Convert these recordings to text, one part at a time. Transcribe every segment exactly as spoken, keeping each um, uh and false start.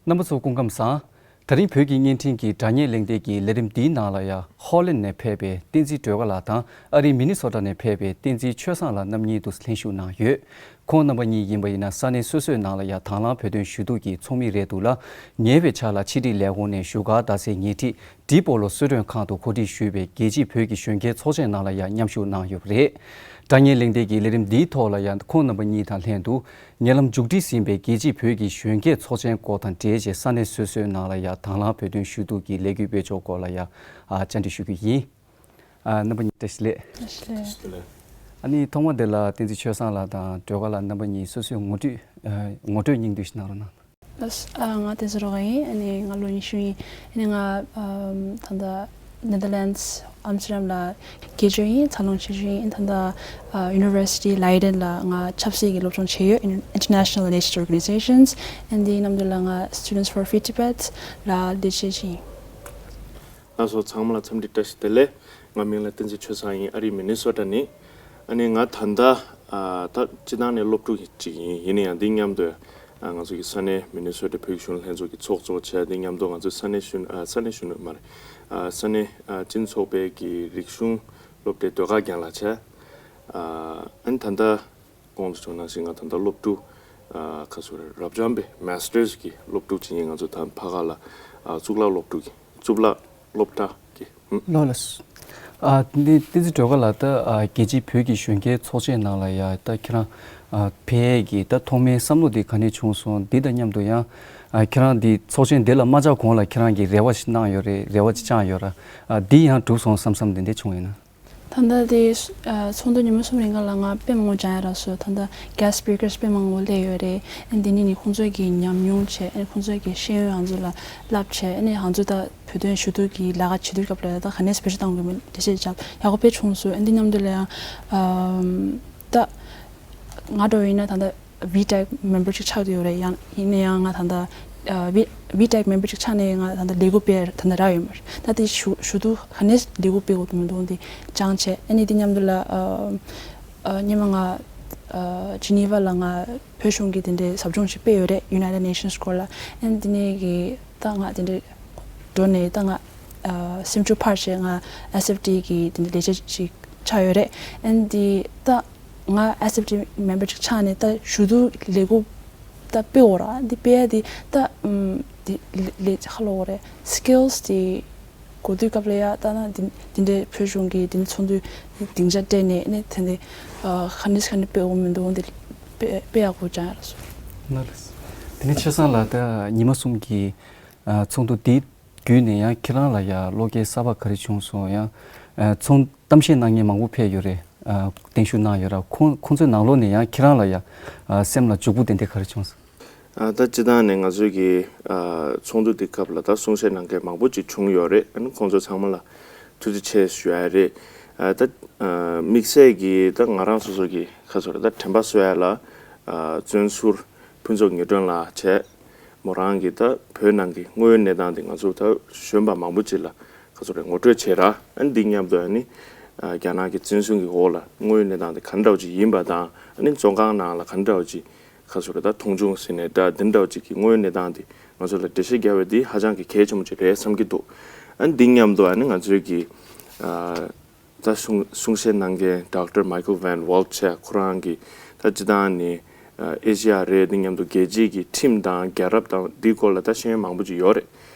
རྣམ་པ་ཚོ་སྐུ་ཁམས་བཟང་། དེ་རིང་བོད་ཀྱི་བརྙན་འཕྲིན་གྱི་དྲ་བརྙན་གླེང་སྟེགས་ཀྱི་ལས་རིམ་འདིའི་ནང་ལ་ཡང་ཧོ་ལན་ནས་ཕེབས་པའི་བསྟན་འཛིན་སྒྲོལ་དཀར་ལགས་དང་ཨ་རིའི་མི་ནི་སོ་ཊ་ནས་ཕེབས་པའི་བསྟན་འཛིན་ཆོས་བཟང་ལགས་རྣམ་གཉིས་དུ་ལྷན་ཞུགས་གནང་ཡོད། ཁོང་རྣམ་པ་གཉིས་ཡིན་པ་ཡིན་ན་ས་གནས་སོ་སོའི་ནང་ལ་ཡང་དང་བླངས་བོད་དོན་ཞུ་གཏུག་གི་ཚོགས་མི་རེད་འདུག་ལ། ཉེ་བའི་ཆར་ལ་ཕྱི་དྲིལ་ལས་ཁུངས་ནས་བཞུགས་སྒར་རྡ་སའི་ཉེ་འཁྲིས་ཌི་པོ་ལོ་གསོལ་མགྲོན་ཁང་དུ་གོ་སྒྲིག་ཞུས་པའི་རྒྱལ་སྤྱིའི་བོད་ཀྱི་གཞོན་སྐྱེས་ཚོགས་ཆེན་ནང་ལ་ཡང་མཉམ་ཞུགས་གནང་ཡོད་པ་རེད། དྲ་བརྙན་གླེང་སྟེགས་ཀྱི་ལས་རིམ་འདིའི་ཐོག་ལ་ཡང་ཁོང་རྣམ་པ་གཉིས་དང་ལྷན་དུ་ཉེ་ལམ་མཇུག་སྒྲིལ་ཟིན་པའི་རྒྱལ་སྤྱིའི་བོད་ཀྱི་གཞོན་སྐྱེས་ཚོགས་ཆེན་སྐོར་དང་འབྲེལ་བྱས་ས་གནས་སོ་སོའི་ནང་ལ་ཡང་དང་བླངས་བོད་དོན་ཞུ་གཏུག་གི་ལས་འགུལ་སྤེལ་ཕྱོགས་སྐོར་ལ་ཡང་ཨ་བཅར་འདྲི་ཞུ་རྒྱུ་ཡིན། ཨ་རྣམ་པ་གཉིས་བཀྲ་ཤིས་བདེ་ལེགས། བཀྲ་ཤིས་བདེ་ལེགས། ཨ་ནི་ཐོག་མ་དེ་ལ་བསྟན་འཛིན་ཆོས་བཟང་ལགས་དང་སྒྲོལ་དཀར་ལགས་རྣམ་པ་གཉིས་སོ་སོའི་ངོ་སྤྲོད་ཨ་ངོ་སྤྲོད་སྙིང་བསྡུས་ཤིག་གནང་རོགས་གནང་། ལགས་སོ། ཨ་ང་བསྟན་འཛིན་སྒྲོལ་དཀར་ཡིན། ཨ་ནི་ང་ལོ་ཉི་ཤུ་ཡིན། ཨ་ནི་ང་ཨམ་ད་ལྟ་ནེ་དར་ལེན་ཌི་སི་ཨམ་སི་ཊར་ཌམ་ལ་དགེ་ཆོས་ཡིན། འཚར་ལོངས་ཆེ་ཆུང་ཡིན། ཨ་ནི་ད་ལྟ་ཨ་University Leiden ལ་ང་ཆབ་སྲིད་ཀྱི་སློབ་སྦྱོང་བྱེད་ཡོད། International Relations Organizations and དེའི་ནང་དུ་ལ་ང་Students for Free Tibet ལ་ལས་བྱེད་ཅིག་ཡིན། ལགས་སོ། ཚང་མ་ལ་འཚམས་འདྲི་བཀྲ་ཤིས་བདེ་ལེགས། ང་མིང་ལ་བསྟན་འཛིན་ཆོས་བཟང་ཡིན། ཨ་རིའི་མི་ནི་སོ་ཊ་ནས། ཨ་ནི་ང་ད་ལྟ་ཨ་ད་སྤྱི་བཏང་ནས་སློབ་ཕྲུག་ཅིག་ཡིན། ཡིན་ན་ཡང་འདི་མཉམ་དུ་ཨ་ང་ཚོ་གི་ས་གནས་མི་ནི་སོ་ཊ་བོད་ཀྱི་གཞོན་ནུ་ལྷན་ཚོགས་ཀྱི་ཚོགས་གཙོ་བྱས། འདི་མཉམ་དུ་ང་ཚོའི་ས་གནས་གཞོན་ཨ་ས་གནས་གཞོན་ནུ་མ་རེད། ཨ་ས་གནས་ཨ་སྤྱི་ཚོགས་པའི་གི་རིག་གཞུང་སློབ་གྲྭའི་ཟློས་གར་སྒང་ལ་བྱས། ཨ་ཨ་ནི་ད་ལྟ་གོང་དུ་བྱུང་ནང་བཞིན་ང་ད་ལྟ་སློབ་ཕྲུག་ཨ་ག་ཚོད་རེད། རབ་འབྱམས་པའི་མཱ་སི་ཊར་སི་གི་སློབ་ཕྲུག་ཅིག་ཡིན། ང་ཚོ་ད་ཕ་ག་ལ་ཨ་གཙུག་ལག་སློབ་ཕྲུག་གི་གཙུག་ལག་སློབ་གྲྭ་གི་ཧུམ། ལགས་ལགས། ཨ་འདི་བསྟན་འཛིན་སྒྲོལ་དཀར་ལགས། ད་ཨ་རྒྱལ་སྤྱིའི་བོད་ཀྱི་གཞོན་སྐྱེས་ཚོགས་ཆེན་ནང་ལ་ཡ་ད་ཁྱེད་རང་ཨ་ཕེབས་ཡས་ཀྱི་ད་ཐོག་མའི་བསམ་བློ་འདི་ག་ནས་བྱུང་སོང་། འདི་དང་མཉམ་དུ་ཡང་ཨ་ཁྱེད་རང་འདི་ཚོགས་ཆེན་འདི་ལ་མ་བཅར་གོང་ལ་ཁྱེད་རང་གིས་རེ་བ་ཞིག་གནང་ཡོད་རེད། རེ་བ་ཅིག་བཅངས་ཡོད་ར། ཨ་འདི་ཡང་གྲུབ་སོང་བསམ་བསམ་དེ་འདྲ་བྱུང་ཡོད་ན། ད་ལྟ་དེ་ཨ་ཚོགས་འདུ་ཉི་མ་གསུམ་རིང་ག་ལ་ང་དཔེ་མང་པོ་སྦྱང་ཡ་རག་སོང་། ད་ལྟ་guest speakers དཔེ་མང་པོ་སླེབས་ཡོད་རེད། ཨ་འདི་ནས་ནི་ཁོང་ཚོས་ཀྱི་ཉམས་མྱོང་བྱས། ཨ་ཁོང་ཚོས་ཀྱི་ཤེས་ཡོན་ང་ཚོ་ལ་བསླབ་བྱས། ཨ་ནི་ང་ཚོ་ད་བོད་དོན་ཞུ་གཏུག་གི་ལས་ཀ་བྱེད་དུས་སྐབས་ལ་ད་ག་ནས་བེད་སྤྱོད་གཏང་དགོས་མིན་འགྲེལ་བཤད་བརྒྱབ། ཡག་པོ་དཔེ་བྱུང་སོང་། ཨ་འདི་མཉམ་དུ་ལ་ཡང་ཨམ་ད་ང་འདྲ་བོ་ཡིན་ན་ད་ལྟ་ཝི་ཊེག་མེམ་བར་ཅིག་ཆགས་བསྡད་ཡོད་རེད། ཡང་ཡིན་ན་ཡང་ང་ད་ལྟ་ཨ་ཝི་ཝི་ཊེག་མེམ་བར་ཅིག་ཆགས་ནས་ང་ད་ལྟ་ལས་འགུལ་སྤེལ་ད་ལྟ་རག་ཡོད་མ་རེད། ད་དེ་ཞུ་ཞུ་གཏུག་ག་ནས་ལས་འགུལ་སྤེལ་དགོས་ཀྱི་མི་འདུག་འདི་སྦྱངས་བྱས། ཨ་ནི་དེ་མཉམ་དུ་ལ་ཨ་ཨ་སྔོན་མ་ང་ཨ་ཇི་ནི་ཝ་ལ་ང་བོད་གཞུང་གི་དེ་འདྲའི་ཟབ་སྦྱོང་ཞིག་སྤེལ་ཡོད་རེད། United Nations སྐོར་ལ། ཨ་ནི་དེ་ནས་གི་ད་ང་དེ་འདྲའི་འགྲོ་ནས་ད་ང་ཨ་སེམས་ཤུགས་འཕར་བྱས། ང་ཨེས་ཨེཕ་ཊི་གི་དེ་འདྲའི་ལས་བྱེད་ཅིག་ཆགས་ཡོད་རེད། ཨ་ནི་དེ་ད་ང་ཨེས་ཨེཕ་ཊི་མེམ་བར་ཅིག་ཆགས་ནས་ད་ཞུ་གཏུག་ལས་འགུལ་ད་སྤེལ་འོ་ར། འདི་སྤེལ་ཡ་འདི་ད་ཨམ་འདི་ལས་ལས་ཧ་ལོ་འོ་རེད། སི་ཀིལ་སི་འདི་གོ་དུས་སྐབས་ལ་ཡ་ད་ན་འདི་འདི་འདྲའི་བོད་གཞུང་གི་འདི་ཚོགས་འདུ་སྡིངས་ཆ་སྤྲད་ནས་ནས་དེ་འདི་ཨ་ཁ་ནིས་ཁ་ནི་སྤེལ་འོ་མི་འདུག་འདི་སྤེལ་སྤེལ་ཡག་པོ་ཅང་ཡ་ལ་སོ། ན་ལགས། དེ་ནས་ཆོས་བཟང་ལགས། ད་ཉི་མ་གསུམ་གྱི་ཨ་ཚོགས་འདུ་འདི་བརྒྱུད་ནས་ཡང་ཁྱེད་རང་ལ་ཡང་བློ་སྐྱེད་གསར་པ་ག་རེ་བྱུང་སོང་། ཡང་ཨ་ཚོང་གཏམ་བཤད་གནང་མཁན་མང་པོ་ཕེབས་ཡོད་རེད། ཨ་བརྟན་བཞུགས་གནང་ཡོད་ར། ཁོང་ཁོང་ཚོའི་ནང་ལོགས་ནས་ཡང་ཁྱེད་རང་ལ་ཡང་ཨ་སེམས་ལ་འཇུག་པོ་དེ་འདྲ་ག་རེ་བྱུང་སོང་། ཨ་ད་སྤྱི་བཏང་ནས་ང་ཚོའི་གི་ཨ་ཚོགས་འདུ་འདི་སྐབས་ལ་ད་གསུང་བཤད་གནང་མཁན་མང་པོ་ཅིག་བྱུང་ཡོད་རེད། ཨ་ནི་ཁོང་ཚོ་ཚང་མ་ལ་ཐུགས་རྗེ་ཆེ་ཞུ་ཡ་རེད། ཨ་ད་ཨ་དམིགས་བསལ་གྱི་ད་ང་རང་སོ་སོ་གི་ཁ་ཚོར་ད་དྲན་པ་གསོ་ཡ་ལ་ཨ་བཙོན་ཟུར་ཕུན་ཚོགས་ཉི་སྒྲོན་ལགས་བྱས། མོ་རང་གིས་ད་བོད་ནང་གི་དངོས་ཡོད་གནས་སྟངས་དེ་ང་ཚོ་ད་གཞོན་པ་མང་པོ་ཅིག་ལ་ག་ཚོད་རེད་ངོ་སྤྲོད་བྱས་ར། ཨ་ནི་འདི་མཉམ་དུ་ཨ་ནི་ཨ་རྒྱ་ནག་གི་བཙན་བཟུང་གི་འོག་ལ་དངོས་ཡོད་གནས་སྟངས་དེ་ག་འདྲ་བ་ཅིག་ཡིན་པ་དང་། ཨ་ནི་བཙོན་ཁང་ནང་ལ་ག་འདྲ་བ་ཅིག་ག་ཚོད་རེད་ད་མཐོང་ཆུང་ཟེར་ནས་ད་འདི་འདྲ་བ་ཅིག་གི་དངོས་ཡོད་གནས་སྟངས་དེ་ང་ཚོ་ལ་འགྲེལ་བཤད་རྒྱག་པ་འདི་ཧ་ཅང་གི་གལ་ཆེན་པོ་ཅིག་རེད་བསམ་གྱི་འདུག་ཨ་ནི་འདི་མཉམ་དུ་ཨ་ནི་ང་ཚོའི་གི་ཨ། ད་གསུང་གསུང་བཤད་གནང་མཁན་ཌོག་ཊར་མའི་ཀལ་ཝན་ཝོལ་ཕ་བྱས། ཁོ་རང་གིས་ད་སྤྱི་བཏང་ནས་ཨེ་ཤེ་ཡ་རེད། འདི་མཉམ་དུ་རྒྱལ་སྤྱིའི་གི་ཁྲིམས་དང་རྒྱལ་རབས་དང་འདིའི་སྐོར་ལ་ད་ཤེས་ཡོན་མང་པོ་ཅིག་ཡོད་རེད།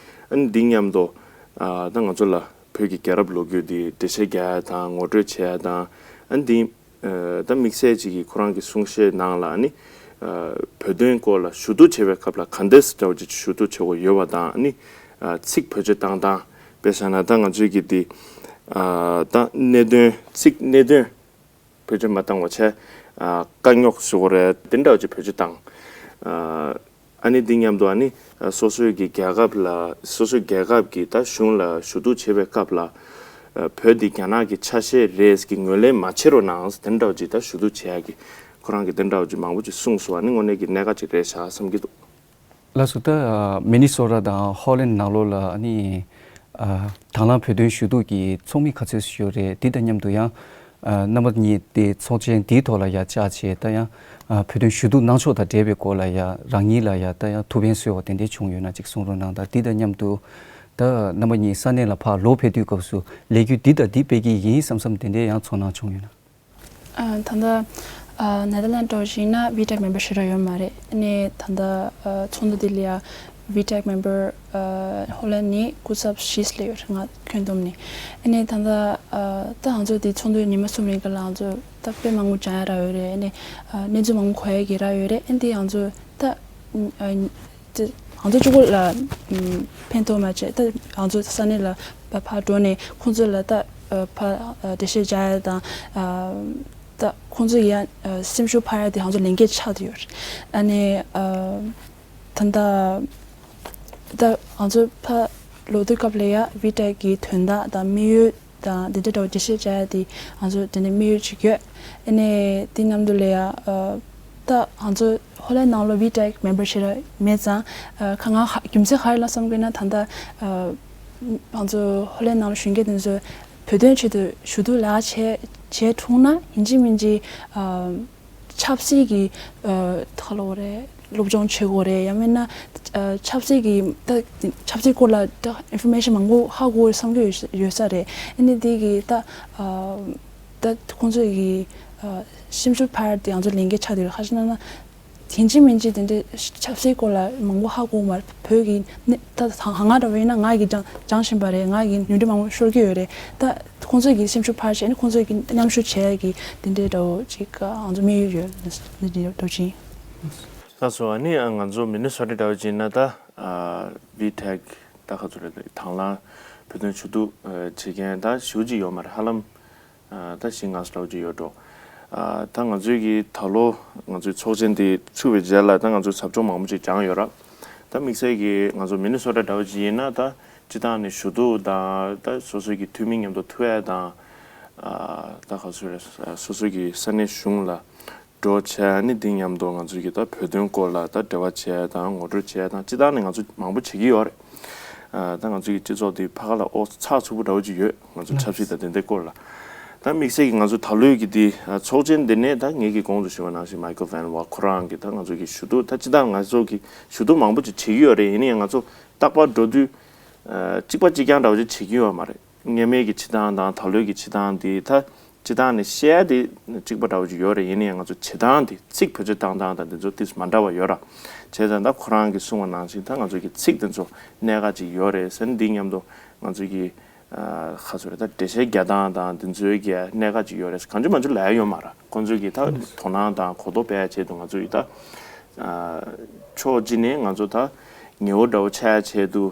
ཨ་ནི་འདི་མཉམ་དུ་ཨ་ད་ང་ཚོ་ལ་བོད་ཀྱི་རྒྱལ་རབས་ལོ་རྒྱུས་འདི་འགྲེལ་བཤད་རྒྱག་ཡ་དང་ངོ་སྤྲོད་བྱེད་ཡ་དང་། ཨ་ནི་འདི་ཨ་ད་དམིགས་བསལ་ཅིག་གིས་ཁོ་རང་གི་གསུང་བཤད་ནང་ལ་ཨ་ནི་ཨ་བོད་དོན་སྐོར་ལ་ཞུ་གཏུག་བྱེད་པའི་སྐབས་ལ་ག་འདྲས་འདྲ་བོ་ཅིག་ཞུ་གཏུག་བྱེད་དགོས་ཡོད་པ་དང་། ཨ་ནི་ཨ་ཚིག་བེད་སྤྱོད་བཏང་སྟངས། དཔེ་བཞག་ན་ད་ང་ཚོའི་གི་འདི་ཨ་ད་གནད་དོན་ཚིག་གནད་དོན་བེད་སྤྱོད་མ་བཏང་བ་བྱས། ཨ་དཀའ་རྙོག་ཟེར་དགོས་རེད། དེ་འདྲ་བ་ཅིག་བེད་སྤྱོད་བཏང་། ཨ་ཨ་ནི་འདི་མཉམ་དུ་ཨ་ནི་ཨ་སོ་སོའི་གི་རྒྱལ་ཁབ་ལ་སོ་སོའི་རྒྱལ་ཁབ་ཀྱི་ད་གཞུང་ལ་ཞུ་གཏུག་བྱེད་པའི་སྐབས་ལ་ཨ་བོད་འདི་རྒྱ་ནག་གི་ཆ་ཤས་རེད་ཀྱི་ངོས་ལེན་མ་བྱེད་རོགས་གནང་དེ་འདྲ་བ་ཅིག་ད་ཞུ་གཏུག་བྱེད་ཡ་གི་ཁོ་རང་གི་དེ་འདྲ་བ་ཅིག་མང་པོ་ཅིག་གསུངས་སོང་། ཨ་ནི་དངོས་གནས་ཀྱི་གནད་འགག་ཅིག་རེད་ཤག་བསམ་གྱི་འདུག་ལགས་སོ། ད་ཨ་མི་ནི་སོ་ཊ་དང་ཧོ་ལན་ནང་ལོགས་ལ་ཨ་ནི་ཨ་དང་བླངས་བོད་དོན་ཞུ་གཏུག་གི་ཚོགས་མི་ག་ཚོད་ཞིག་ཡོད་རེད། དེ་དང་མཉམ་དུ་ཡང་ རྣམ་པ་གཉིས་དེ་ཚོགས་ཆེན་འདིའི་ཐོག་ལ་ཡ་བཅར་བྱས་ད་ཡང་བོད་དོན་ཞུ་གཏུག་གནང་ཕྱོགས་དང་འབྲེལ་བའི་སྐོར་ལ་ཡ་རང་ཉིད་ལ་ཡ་ད་ཡང་ཐུགས་ཕན་གསོས་པ་དེ་འདྲས་བྱུང་ཡོད་ན་ཅིག་གསུང་རོགས་གནང་དང་། འདི་དང་མཉམ་དུ་ད་རྣམ་པ་གཉིས་ས་གནས་ལ་ཕར་ལོག་ཕེབས་དུས་སྐབས་སུ་ལས་འགུལ་འདི་དང་འདི་སྤེལ་གྱི་ཡིན་བསམ་བསམ་དེ་འདྲས་ཡང་ཚོར་སྣང་བྱུང་ཡོད་ན། ཨ། ད་ལྟ་ཨ་ནེ་དར་ལན་འདྲ་བོ་ཞིག་ན་ཝི་ཊེག་མེམ་བར་ཞེ་དྲག་ཡོད་མ་རེད། ཨ་ནི་ད་ལྟ་ཨ་ཚོགས་འདུ་འདི་ལ་ཡ་ཝི་ཊེག་མེམ་བར་ཨ་ཧོ་ལན་ནི་སྐུ་ཚབ་བཞི་སླེབས་ཡོད་རེད། ང་ཁྱོན་བསྡོམས་ནས། ཨ་ནི་ད་ལྟ་ཨ་ད་ང་ཚོ་འདི་ཚོགས་འདུ་ཉི་མ་གསུམ་རིང་ག་ལ་ང་ཚོ་ད་དཔེ་མང་པོ་སྦྱང་ཡ་རག་ཡོད་རེད། ཨ་ནི་ཨ་གནས་ཚུལ་མང་པོ་གོ་ཡ་གི་རག་ཡོད་རེད། ཨ་ནི་འདི་ང་ཚོ་ད་ཨ་ང་ཚོ་གཅིག་པོ་ལ་ཨམ་ཕན་ཐོགས་མ་བྱས། ད་ང་ཚོ་ས་གནས་ལ་ཕ་ཕར་འགྲོ་ནས་ཁོང་ཚོ་ལ་ད་ཨ་ཕར་ཨ་འགྲེལ་བཤད་རྒྱག་ཡ་དང་། ཨ་ད་ཁོང་ཚོ་ཡ་ཨ་སེམས་ཤུགས་འཕར་ཡ་དེ་ང་ཚོ་ལས་འགན་ཆགས་བསྡད་ཡོད་རེད། ཨ་ནི་ཨ་ད་ད་ད་ང་ཚོ་ཕར་ལོག་དུས་སྐབས་ལ་ཡ་ཝི་ཊེག་གི་དོན་དག་དང་དམིགས་ཡུལ་དང་འདི་འདྲ་འདྲ་བོ་འགྲེལ་བཤད་བྱ་ཡ་དེ་ང་ཚོ་དེ་ནས་དམིགས་ཡུལ་ཅིག་ཡོད། ཨ་ནི་དེ་མཉམ་དུ་ལ་ཡ་ཨ་ད་ང་ཚོ་ཧོ་ལན་ནང་ལོགས་ཝི་ཊེག་མེམ་བར་ཞེ་དྲག་མེད་ཙང་། ཨ་ཁ་ང་ཧ་རྒྱུ་མཚན་ག་རེ་ལ་བསམ་དགོས་ན་ད་ལྟ་ཨ་ང་ཚོ་ཧོ་ལན་ནང་ལ་གཞོན་སྐྱེས་དེ་ཚོ་བོད་དོན་ཆེད་དུ་ཞུ་གཏུག་ལ་བྱས་བྱས་འཁྲུངས་ན་ཡིན་གཅིག་མིན་གཅིག་ཨ་ཆབ་སྲིད་ཀྱི་ཨ་ག་ལབ་དགོས་རེད། སློབ་སྦྱོང་བྱེད་དགོས་རེད། ཡང་མིན་ན་ཨ་ཆབ་སྲིད་ཀྱི་ད་ཆབ་སྲིད་སྐོར་ལ་ད་ཨིན་ཕོར་མེ་ཤན་མང་པོ་ཧ་གོ་བསམ་གྱི་ཡོད་ཡོད་ས་རེད། ཨ་ནི་དེ་གི་ད་ཨ་ད་ཁོང་ཚོ་གི་ཨ་སེམས་ཤུགས་འཕར་དེ་ང་ཚོ་ལས་འགན་ཆགས་བསྡད་ཡོད། ཁ་ཅིག་ན་ན་ཡིན་གཅིག་མིན་གཅིག་དེ་འདྲའི་ཆབ་སྲིད་སྐོར་ལ་མང་པོ་ཧ་གོ་མ་རེད། བོད་ཀྱི་གནས་ད་ད་ང་འདྲ་བ་ཡིན་ན་ང་གི་སྦྱང་སྦྱང་བཞིན་པ་རེད། ང་གི་ནུས་འབྲས་མང་པོ་ཤོར་གྱི་ཡོད་རེད། ད་ཁོང་ཚོ་གི་སེམས་ཤུགས་འཕར་བྱས་ནས་ཁོང་ཚོ་གི་མཉམ་ཞུགས་བྱས་ཀྱི་དེ་འདྲའི་འདྲ་བོ་ཅིག་ང་ཚོ་དམིགས་ཡུལ་ཡོད་ནི་འདི་འདྲ་བོ་ཅིག་ཡིན། ལགས་སོ། ཨ་ནི་ང་ཚོ་མི་ནི་སོ་ཊ་འདྲ་བོ་ཅིག་ཡིན་ན་ད་ཝི་ཊེག་ད་ག་ཚོད་རེད། དང་བླངས་བོད་དོན་ཞུ་གཏུག་བྱེད་མཁན་ད་ཞེ་པོ་ཅིག་ཡོད་མ་རེད། ཧ་ལམ་ཨ་ད་བཞི་ལྔ་ཙམ་འདྲ་བོ་ཅིག་ཡོད་འགྲོ། ཨ་ད་ང་ཚོའི་གི་ད་ལོ་ང་ཚོའི་ཚོགས་ཆེན་འདི་ཚུགས་པའི་རྗེས་ལ་ད་ང་ཚོས་ཟབ་སྦྱོང་མང་པོ་ཅིག་སྦྱངས་ཡོད་ར། ད་དམིགས་བསལ་གྱི་ང་ཚོ་མི་ནི་སོ་ཊ་འདྲ་བོ་ཅིག་ཡིན་ན་ད་སྤྱི་བཏང་ནས་ཞུ་གཏུག་དང་ད་སོ་སོའི་གི་འཐུས་མི་མཉམ་དུ་ཐུག་ཡ་དང་། ཨ་ད་ག་ཚོད་རེད། སོ་སོའི་གི་ས་གནས་གཞུང་ལ་འགྲོ་བྱས་ནི་འདི་མཉམ་དུ་ང་ཚོའི་གི་ད་བོད་དོན་སྐོར་ལ་ད་འབྲེལ་བ་བྱས་དང་ངོ་སྤྲོད་བྱས་དང་སྤྱི་བཏང་ནས་ང་ཚོ་མང་པོ་བྱེད་ཀྱི་ཡོད་རེད། ཨ་ད་ང་ཚོའི་གི་སྤྱི་ཚོགས་འདི་ཕ་ག་ལ་ཨོ་ཚགས་ཚུད་པོ་འདྲ་བོ་ཅིག་ཡོད། ང་ཚོ་ཆབ་སྲིད་དང་དེ་འདྲའི་སྐོར་ལ། ད་དམིགས་བསལ་གྱི་ང་ཚོ་ད་ལོའི་གི་འདི་ཚོགས་ཆེན་འདི་ནས་ད་ངེད་ཀྱིས་གོང་དུ་ཞུས་པ་ནང་བཞིན་མའི་ཁལ་ཝན་ཝ་ཁོ་རང་གིས་ད་ང་ཚོ་གི་ཞུ་གཏུག་ད་སྤྱི་བཏང་ང་ཚོ་གི་ཞུ་གཏུག་མང་པོ་ཅིག་བྱེད་ཀྱི་ཡོད་རེད། ཡིན་ན་ཡང་ང་ཚོ་རྟག་པར་འགྲོ་དུས་གཅིག་པ་གཅིག་རྐྱང་འདྲ་བོ་ཅིག་བྱེད་ཀྱི་ཡོད་མ་རེད། སྔོན་མའི་གི་བྱེད་སྟངས་དང་ད་ལོའི་གི་བྱེད་སྟངས་འདི་ད་སྤྱི་བཏང་ནས་བཤད་ཡ་དེ་གཅིག་པ་འདྲ་བོ་ཅིག་ཡོད་རེད། ཡིན་ན་ཡང་ང་ཚོ་བྱེད་སྟངས་དེ་ཚིག་བེད་སྤྱོད་བཏང་སྟངས་དང་དེ་ཚོ་ཏིས་མ་འདྲ་བ་ཡོད་ར། བྱས་ཙང་ད་ཁོ་རང་གིས་གསུངས་པ་ནང་བཞིན་ད་ང་ཚོ་གི་ཚིག་དེ་ཚོ་གནད་འགག་ཅིག་ཡོད་རེད་ཟེར་ནས་འདི་མཉམ་དུ་ང་ཚོ་གི་ཁ་ཚོད་རེད། ད་འགྲེལ་བཤད་རྒྱག་སྟངས་དང་འདི་ཚོའི་གི་གནད་འགག་ཅིག་ཡོད་རེད། གང་བྱུང་མང་བྱུང་ལབ་ཡ་ཡོད་མ་རེད། ཁོང་ཚོས་གི་ད་དོ་སྣང་དང་གོ་རྟོགས་སྤེལ་ཡ་ཆེད་དུ་ང་ཚོ་ཡི་ད་ཕྱོགས་གཅིག་ནས་ང་ཚོ་ད་ཉེ་བོ་འདྲ་བོ་ཆགས་ཡ་ཆེད་དུ་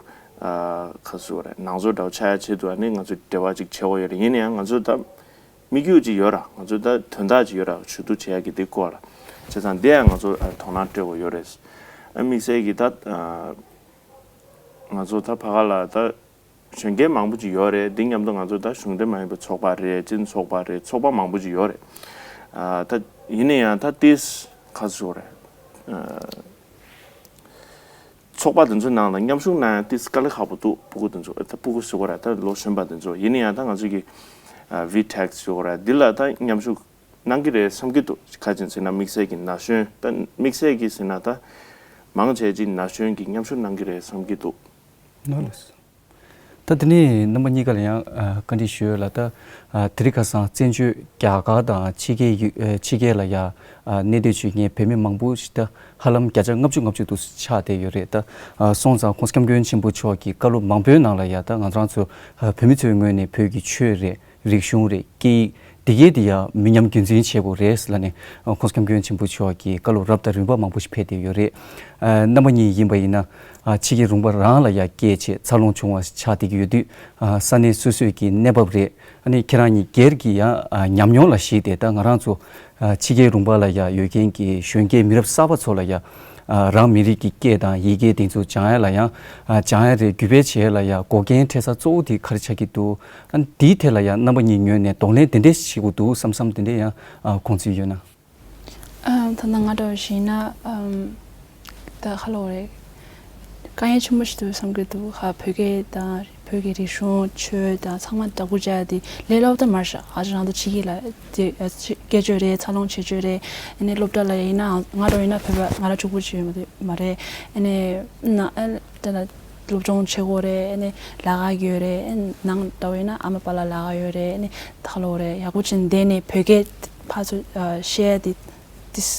ཁ་ཚོད་རེད། ནང་ཚོ་འདྲ་བོ་ཆགས་ཡ་ཆེད་དུ་ཨ་ནི་ང་ཚོ་འབྲེལ་བ་ཅིག་བྱེད་དགོས་ཡོད་རེད། ཡིན་ན་ཡང་ང་ཚོ་ད་དམིགས་ཡུལ་ཅིག་ཡོད་ར། ང་ཚོ་ད་དོན་དག་ཅིག་ཡོད་ར། ཞུ་གཏུག་བྱེད་ཡ་གི་དེ་སྐོར་ལ། བྱས་ཙང་དེ་ཡང་ང་ཚོ་དོ་སྣང་སྤྲད་དགོས་ཡོད་རེད། ཨ་དམིགས་བསལ་གི་ད་ང་ཚོ་ད་ཕ་ག་ལ་ད་གཞོན་སྐྱེས་མང་པོ་ཅིག་ཡོད་རེད། འདི་མཉམ་དུ་ང་ཚོ་ད་གཞུང་འབྲེལ་མ་ཡིན་པའི་ཚོགས་པ་རེད། སྤྱི་ཚོགས་པ་རེད། ཚོགས་པ་མང་པོ་ཅིག་ཡོད་རེད། ཨ་ད་ཡིན་ན་ཡང་ད་ཏིས་ཁ་ཚོད་རེད། ཨ་ཚོགས་པ་དེ་ཚོའི་ནང་ལ་མཉམ་ཞུགས་གནང་ཡ་ཏིས་དཀའ་ལས་ཁག་པོ་འདུག་སྤུ་གུ་དེ་ཚོ་ད་སྤུ་གུ་ཟེར་དགོས་རེད། ད་ལོ་གཞོན་པ་དེ་ཚོ་ཡིན་ན་ཡང་ད་ང་ཚོ་གི་ཨ་ཝི་ཊེག་ཟེར་དགོས་རེད། འདི་ལ་ད་མཉམ་ཞུགས་གནང་གི་རེད་བསམ་གྱི་འདུག་ག་ཅིག་ཟེར་ན་དམིགས་བསལ་གྱི་ན་གཞོན་ད་དམིགས་བསལ་གྱི་ཟེར་ན་ད་མང་ཆེ་ཅིག་ན་གཞོན་གྱིས་མཉམ་ཞུགས་གནང་གི་རེད་བསམ་གྱི་འདུག་ལགས་སོ། ད་དེ་ནས་རྣམ་པ་གཉིས་ཀ་ལ་ཡང་ཨ་བཀའ་འདྲི་ཞུ་ཡོད་ལ། ད་ཨ་དེ་རིང་ཁ་སང་བཙན་བྱོལ་རྒྱ་གར་དང་ཕྱི་རྒྱལ་ཡུ་ཨ་ཕྱི་རྒྱལ་ལ་ཡ་ཨ་གནས་སྡོད་བྱེད་མཁན་བོད་མི་མང་པོ་ཞིག་ད་ཧ་ལམ་བརྒྱ་ཆ་ལྔ་བཅུ་ལྔ་བཅུ་དུ་ཆགས་བསྡད་ཡོད་རེད། ད་ཨ་སོང་ཙང་༸གོང་ས་༸སྐྱབས་མགོན་ཆེན་པོ་མཆོག་གི་བཀའ་སློབ་མང་པོའི་ནང་ལ་ཡ་ད་ང་རང་ཚོ་ཨ་བོད་མི་ཚོའི་ངོས་ནས་བོད་ཀྱི་ཆོས་རེད། རིག་གཞུང་རེད། སྐད་ཡིག་འདི་གའི་དེ་ཡང་མི་ཉམས་རྒྱུན་འཛིན་བྱེད་དགོས་རེད་ལབ་ནས་༸གོང་ས་༸སྐྱབས་མགོན་ཆེན་པོ་མཆོག་གིས་བཀའ་སློབ་རབ་དང་རིམ་པ་མང་པོ་ཞིག་ཕེབས་བསྡད་ཡོད་རེད། ཨ་རྣམ་པ་གཉིས་ཡིན་པ་ཡིན་ན་ཨ་ཕྱི་རྒྱལ་ལུང་པ་རང་ལ་ཡང་སྐྱེས་བྱས་འཚར་ལོངས་བྱུང་བ་ཆགས་བསྡད་ཀྱི་ཡོད་དུས། ཨ་ས་གནས་སོ་སོའི་གི་གནས་བབ་རེད། ཨ་ནི་ཁྱེད་རང་གཉིས་སྒེར་གྱི་ཡང་ཨ་ཉམས་མྱོང་ལ་གཞིགས་ཏེ་ད་ང་རང་ཚོ་ཨ་ཕྱི་རྒྱལ་ལུང་པ་ལ་ཡང་ཡོད་མཁན་གྱི་གཞོན་སྐྱེས་མི་རབས་གསར་པ་ཚོ་ལ་ཡང་ཨ་རང་མི་རིགས་ཀྱི་སྐད་དང་ཡི་གེ་དེ་ཚོ་སྦྱང་ཡ་ལ་ཡང་ཨ་སྦྱང་ཡ་རེད། རྒྱུད་སྤེལ་བྱེད་ཡ་ལ་ཡང་འགོག་རྐྱེན་འཕྲད་ས་གཙོ་བོ་དེ་ག་རེ་ཆགས་ཀྱི་འདུག་ཨ་ནི་དེའི་ཐད་ལ་ཡང་རྣམ་པ་གཉིས་ངོས་ནས་གདོང་ལེན་དེ་འདྲས་བྱེད་དགོས་འདུག་བསམ་བསམ་དེ་འདྲས་ཡང་ཨ་དགོངས་ཚུལ་ཡོད་ན། ཨ་ད་ལྟ་ང་འདྲ་བ་ཞིག་ཡིན་ན་ཨམ་ད་ག་ལབ་དགོས་རེད། དཀའ་ངལ་ཆེན་པོ་ཞིག་འདུག་བསམ་གྱི་འདུག་ཧ་བོད་སྐད་དང་ བོད་ཀྱི་རིག་གཞུང་ཆོས་དང་ཚང་མ་བདག་པོ་བྱ་ཡ་དེ་ལས་སླ་པོ་ད་མ་རེད་ཤག་ཨ་ཅག་རང་ཚོ་ཕྱི་རྒྱལ་ལ་དེ་སྐད་ཆ་རེད། འཚར་ལོངས་བྱེད་ཆོས་རེད། ཨ་ནི་སློབ་གྲྭ་ལ་ཡིན་ན་ང་རང་ཡིན་ན་བོད་པ་ང་རང་གཅིག་པུ་ཅིག་ཡོད་མ་རེད། ཨ་ནི་ན་ཨ་ད་ལ་སློབ་སྦྱོང་བྱེད་དགོས་རེད། ཨ་ནི་ལས་ཀ་ཡོད་རེད། ཨ་ནི་ནང་འདྲ་བོ་ཡིན་ན་ཨ་མ་པཱ་ལགས་ལས་ཀ་ཡོད་རེད། ཨ་ནི་ད་ལོ་རེད་ཡག་པོ་བྱས་བསྡད་ནས་བོད་སྐད་ཕར་ཚུར་བཤད་ཡ་དེ་དེ་དུས་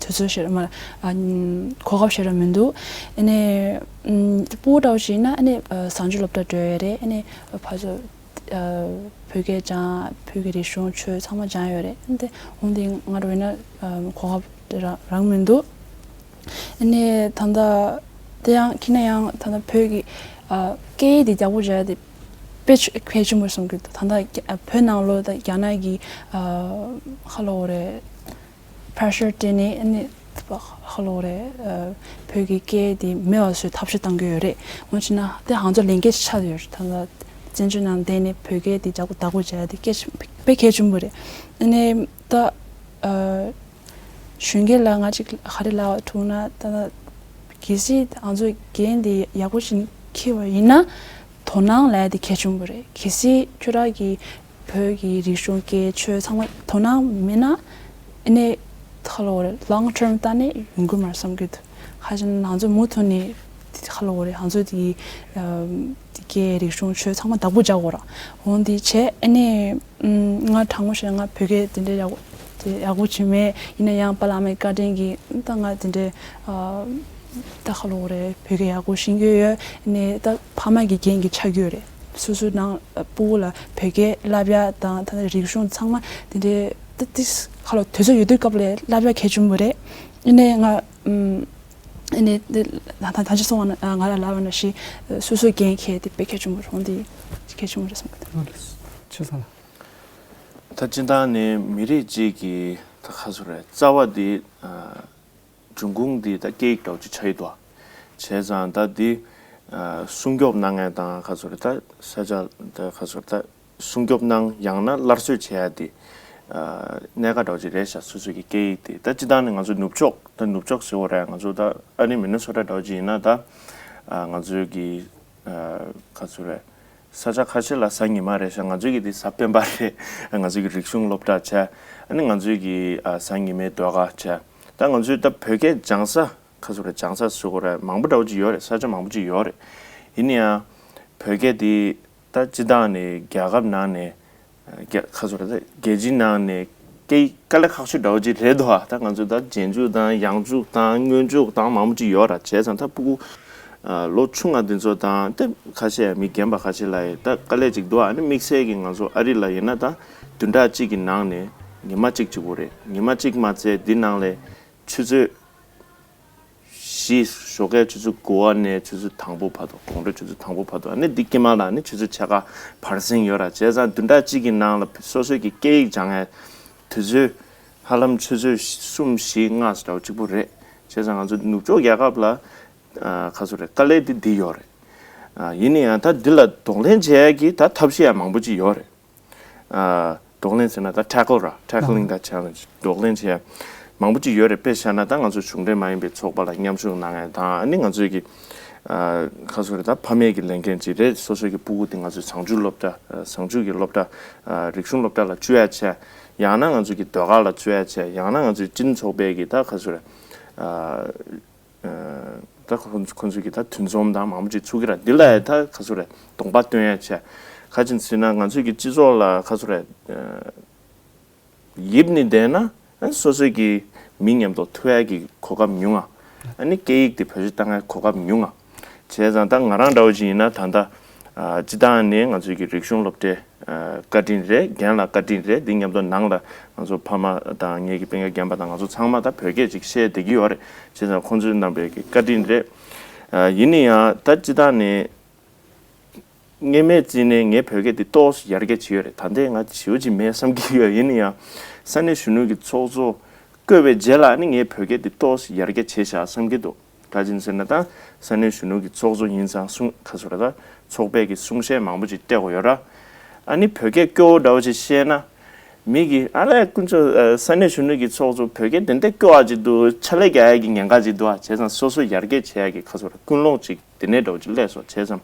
ཚོད་ཞེ་དྲག་མ་གོ་སྐབས་ཞེ་དྲག་མི་འདུག་ཨ་ནི་སྤུ་གུ་འདྲ་བོ་ཞིག་ཡིན་ན་ཨ་ནི་གཟའ་མཇུག་སློབ་གྲྭ་འགྲོ་ཡ་རེད། ཨ་ནི་ཕར་ཚུར་བོད་སྐད་སྦྱང་། བོད་ཀྱི་རིག་གཞུང་ཆོས་ཚང་མ་སྦྱང་ཡོད་རེད། ཨ་ནི་འོན་ཏེ་ང་འདྲ་བོ་ཡིན་ན་གོ་སྐབས་རང་རང་མི་འདུག་ཨ་ནི་ད་ལྟ་དེ་ཡང་ཁྱེད་ན་ཡང་ད་ལྟ་བོད་ཀྱི་སྐད་ཡིག་དེ་ཡག་པོ་བྱ་ཡ་དེ་དཔེ་ཆ་གལ་ཆེན་པོ་བསམ་གྱི་འདུག་ད་ལྟ་བོད་ནང་ལོགས་ད་རྒྱ་ནག་གི་ཧ་ལོ་རེད། པེ་རེ་ཤར་སྤྲད་ནས་ཨ་ནི་ཧ་ལོ་རེད། བོད་ཀྱི་སྐད་དེ་མེད་པ་བཟོ་ཐབས་ཤེས་གཏང་གི་ཡོད་རེད། འོན་ཅི་ན་དེ་ང་ཚོ་ལས་འགན་ཆགས་ཡོད་རེད། ད་ལྟ་བཙན་བྱོལ་ནང་བསྡད་ནས་བོད་སྐད་དེ་ཡག་པོ་བདག་པོ་བྱ་ཡ་དེ་སྐད་ཆ་དཔེ་གལ་ཆེན་པོ་རེད། ཨ་ནི་ད་གཞོན་སྐྱེས་ལ་ང་ཅིག་ག་རེ་ལབ་ཐུབ་ན་ད་ལྟ་གལ་སྲིད་ང་ཚོ་འགན་དེ་ཡག་པོ་ཞིག་འཁྱེར་བ་ཡིན་ན་དོ་སྣང་ལབ་ཡ་དེ་གལ་ཆེན་པོ་རེད། གལ་སྲིད་ཁྱོད་རང་གི་བོད་ཀྱི་རིག་གཞུང་སྐད་ཆོས་ཚང་མ་དོ་སྣང་མེད་ན་ཨ་ནི་ཧ་ལོ་རེད། long term ལྟ་ནས་ཡོང་གི་མ་རེད་བསམ་གྱི་འདུག་ཁ་ཅིག་ང་ཚོ་མུ་མཐུད་ནས་ཧ་ལོ་རེད། ང་ཚོ་དེ་སྐད་རིག་གཞུང་ཆོས་ཚང་མ་བདག་པོ་རྒྱག་དགོས་ར། འོན་ཏེ་བྱས་ཨ་ནི་ང་དྲང་མོ་བཤད་ན་ང་བོད་སྐད་དེ་འདྲ་ཡག་པོ་དེ་ཡག་པོ་བྱས་མེད། ཡིན་ན་ཡང་པཱ་ལགས་ཨ་མའི་བཀའ་དྲིན་གྱིས་ད་ང་དེ་འདྲའི་ཨ་ད་ཧ་ལོ་རེད། བོད་སྐད་ཡག་པོ་ཤེས་ཀྱི་ཡོད། ཨ་ནི་ད་ཕ་མ་གི་འགན་གྱི་ཆགས་ཀྱི་ཡོད་རེད། སོ་སོའི་ནང་སྤུ་གུ་ལ་བོད་སྐད་བསླབ་ཡ་དང་ད་རིག་གཞུང་ཚང་མ་དེ་འདྲའི་ད་ཏིས་ཧ་ལོ་དུས་ཚོད་ཡོད་དུས་སྐབས་ལ་བསླབ་ཡ་གལ་ཆེན་པོ་རེད། ཨ་ནི་ང་ཨ་ནི་ད་ད་ཅི་སོང་བ་ན་ང་ལ་ལབ་པ་ན་ཤི་སོ་སོའི་འགན་འཁྱེར་དེ་དཔེ་གལ་ཆེན་པོ་རེད། འོན་ཏེ་གལ་ཆེན་པོ་རེད་བསམ་གི་འདུག་ཆོས་ཚང་ལ། ད་སྤྱིར་བཏང་ནས་མི་རིགས་གཅིག་གི་ད་ག་ཚོད་རེད། རྩ་བ་འདི་ཨ་འབྱུང་ཁུངས་འདི་ད་སྐད་ཡིག་འདྲ་བོ་ཅིག་ཆགས་ཀྱི་འདུག་བྱས་ཙང་ད་འདི་ཨ་སྲུང་སྐྱོབ་གནང་མཁན་དང་ག་ཚོད་རེད། ད་ས་ཆ་ད་ག་ཚོད་རེད། ད་སྲུང་སྐྱོབ་གནང་ཡང་ན་སླར་གསོ་བྱེད་ཡ་འདི་ཨ་གནད་འགག་འདྲ་བོ་ཅིག་རེད་ཤག་སོ་སོ་གི་སྐད་ཡིག་འདི་ད་སྤྱིར་བཏང་ནས་ང་ཚོ་ནུབ་ཕྱོགས་ད་ནུབ་ཕྱོགས་ཟེར་བ་རེད། ང་ཚོ་ད་ཨ་རི་མི་ནི་སོ་ཊ་འདྲ་བོ་ཅིག་ཡིན་ན་ད་ཨ་ང་ཚོའི་གི་ཨ་ག་ཚོད་རེད། ས་ཆ་ཁ་ཤས་ལ་གཟའ་ཉི་མ་རེད་ཤག་ང་ཚོའི་གི་འདི་གཟའ་སྤེན་པ་རེད། ང་ཚོའི་གི་རིག་གཞུང་སློབ་གྲྭ་བྱས། ཨ་ནི་ང་ཚོའི་གི་ཨ་གཟའ་ཉི་མའི་ཟློས་གར་བྱས། ད་ང་ཚོའི་ད་བོད་སྐད་སྦྱང་ས་ག་ཚོད་རེད། སྦྱང་ས་ཟེར་དགོས་རེད། མང་པོ་འདྲ་བོ་ཅིག་ཡོད་རེད། ས་ཆ་མང་པོ་ཅིག་ཡོད་རེད། ཡིན་ན་ཡང་བོད་སྐད་འདི་ད་སྤྱིར་བཏང་ནས་རྒྱལ་ཁབ་ནང་ནས་རྒྱ་ག་ཚོད་རེད། ད་རྒྱལ་སྤྱིའི་ནང་ནས་སྐད་ཡིག་དཀའ་ལས་ཁག་ཤོས་འདྲ་བོ་ཅིག་རེད་འདུག་ཨ་ད་ང་ཚོ་ད་རྗེས་འཇུག་དང་ཡང་འཇུག་དང་སྔོན་འཇུག་དང་མང་པོ་ཅིག་ཡོད་ར། བྱས་ཙང་ད་ཕྲུ་གུ་ཨ་ལོ་ཆུང་ང་འདི་ཚོ་དང་ད་ཁ་ཤས་མི་རྒན་པ་ཁ་ཤས་ལ་ཡི་ད་དཀའ་ལས་ཅིག་འདུག་ཨ་ནི་དམིགས་བསལ་གྱི་ང་ཚོ་ཨ་རི་ལ་ཡིན་ན་ད་བདུན་ཕྲག་གཅིག་གི་ནང་ནས་ཉི་མ་གཅིག་གཅིག་པོ་རེད། ཉི་མ་གཅིག་མ་ཚད་འདི་ནང་ལས་ཆུ་ཚོད་བཞི། ཞོགས་ཀའི་ཆུ་ཚོད་དགུ་པ་ནས་ཆུ་ཚོད་དང་པོ་བར་དུ། དགོང་དྲོ་ཆུ་ཚོད་དང་པོ་བར་དུ། ཨ་ནི་འདི་དཀྱིལ་མ་ལ་ནི་ཆུ་ཚོད་ཕྱེད་ཀ་བར་གསེང་ཡོད་ར། བྱས་ཙང་བདུན་ཕྲག་གཅིག་གི་ནང་ལ་སོ་སོའི་གི་སྐད་ཡིག་སྦྱང་ཡ་དུས་ཚོད་ཧ་ལམ་ཆུ་ཚོད་གསུམ་བཞི་ལྔ་ཙམ་འདྲ་བོ་གཅིག་པོ་རེད། བྱས་ཙང་ང་ཚོ་ནུབ་ཕྱོགས་རྒྱལ་ཁབ་ལ་ཨ་ག་ཚོད་རེད། དཀའ་ལས་འདི་འདི་ཡོད་རེད། ཨ་ཡིན་ན་ཡང་ད་འདི་ལ་གདོང་ལེན་བྱེད་ཡ་གི་ད་ཐབས་ཤེས་ཡང་མང་པོ་ཅིག་ཡོད་རེད། ཨ་གདོང་ལེན་ཟེར་ན་ད་tackle ར། Tackling the challenge. གདོང་ལེན་བྱེད་ཡ་མང་པོ་ཅིག་ཡོད་རེད། དཔེ་བཞག་ན་ད་ང་ཚོ་གཞུང་འབྲེལ་མ་ཡིན་པའི་ཚོགས་པ་ལ་མཉམ་ཞུགས་གནང་ཡ་དང་། ཨ་ནི་ང་ཚོའི་གི་ཨ་ག་ཚོད་རེད། ད་ཕ་མེས་ཀྱི་ལས་འགན་ཅིག་རེད། སོ་སོའི་གི་ཕྲུ་གུ་དེ་ང་ཚོའི་གཟའ་མཇུག་སློབ་གྲྭ་ཨ་གཟའ་མཇུག་གི་སློབ་གྲྭ་ཨ་རིག་གཞུང་སློབ་གྲྭ་ལ་བཅུག་ཡ་བྱས། ཡང་ན་ང་ཚོའི་གི་ཟློས་གར་ལ་བཅུག་ཡ་བྱས། ཡང་ན་ང་ཚོའི་སྤྱི་མཐུན་ཚོགས་པའི་གི་ད་ག་ཚོད་རེད། ཨ་ད་ཁོ་ཁོ་ཚོས་ཀྱི་ད་འདུ་འཛོམས་དང་མང་པོ་ཅིག་ཚུགས་ཀྱི་ར། འདི་ལ་ཡ་ད་ག་ཚོད་རེད། གདོང་པ་སྟོན་ཡ་བྱས། ག་ཅིན་ཟེར་ན་ང་ཚོས་ཀྱི་སྤྱི་ཚོགས་ལ་ག་ཚོད་རེད། ཡིབ་ནི་བསྡད་ན་སོ་སོའི་གི་མི་མཉམ་དུ་ཐུག་ཡ་གི་གོ་སྐབས་ཉུང་ང་། ཨ་ནི་སྐད་ཡིག་དེ་བེད་སྤྱོད་བཏང་ཡ་གོ་སྐབས་ཉུང་ང་། བྱས་ཙང་ད་ང་རང་འདྲ་བོ་ཅིག་ཡིན་ན་ད་ལྟ་ཨ་སྤྱི་བཏང་ནས་ང་ཚོའི་གི་རིག་གཞུང་སློབ་གྲྭའི་ཨ་བཀའ་དྲིན་རེད། རྒན་ལགས་བཀའ་དྲིན་རེད། འདི་མཉམ་དུ་ནང་ལ་ང་ཚོ་ཕ་མ་དང་ངེད་ཀྱི་སྤུན་ཀྱག་རྒན་པ་དང་ང་ཚོ་ཚང་མ་ད་བོད་སྐད་ཅིག་བཤད་བསྡད་ཀྱི་ཡོད་རེད། བྱས་ཙང་ཁོང་ཚོའི་རྣམ་པའི་གི་བཀའ་དྲིན་རེད། ཨ་ཡིན་ན་ཡང་ད་སྤྱི་བཏང་ནས་ངས་མེད་རྩིས་ནས་ངའི་བོད་སྐད་འདི་ཏོག་ཙམ་ཡར་རྒྱས་བྱས་ཡོད་རེད། ད་ལྟའི་ང་ཞེ་པོ་ཅིག་མེད་བསམ་གྱི་ཡོད། ཡིན་ན་ཡང་ས་གནས་གཞོན་ནུ་གི་ཚོགས་གཙོ་བསྐོས་པའི་རྗེས་ལ་ནི་ངའི་བོད་སྐད་འདི་ཏོག་ཙམ་ཡར་རྒྱས་བྱས་ཤག་བསམ་གྱི་འདུག་ག་ཅིན་ཟེར་ན་ད་ས་གནས་གཞོན་ནུ་གི་ཚོགས་གཙོ་ཡིན་ཙང་གསུང་ག་ཚོད་རེད། ད་ཚོགས་པའི་གི་གསུང་བཤད་མང་པོ་ཅིག་སྤྲད་དགོས་ཡོད་ར། ཨ་ནི་བོད་སྐད་སྐྱོ་བོ་འདྲ་བོ་ཅིག་བཤད་ན་མི་གི་ཨ་ལས་དཀོན་མཆོག་ཨ་ས་གནས་གཞོན་ནུ་གི་ཚོགས་གཙོ་བོད་སྐད་དེ་འདྲ་སྐྱོ་བ་ཅིག་འདུག་ཕྱག་ལས་རྒྱག་ཡ་གི་ཉེན་ཁ་ཅིག་འདུག་ཨ། བྱས་ཙང་སོ་སོ་ཡར་རྒྱས་བྱེད་ཡ་གི་ག་ཚོད་རེད། ཀུན་སློང་ཅིག་དེ་ནས་འདྲ་བོ་ཅིག་སླེབས་སོང་། བྱས་ཙང་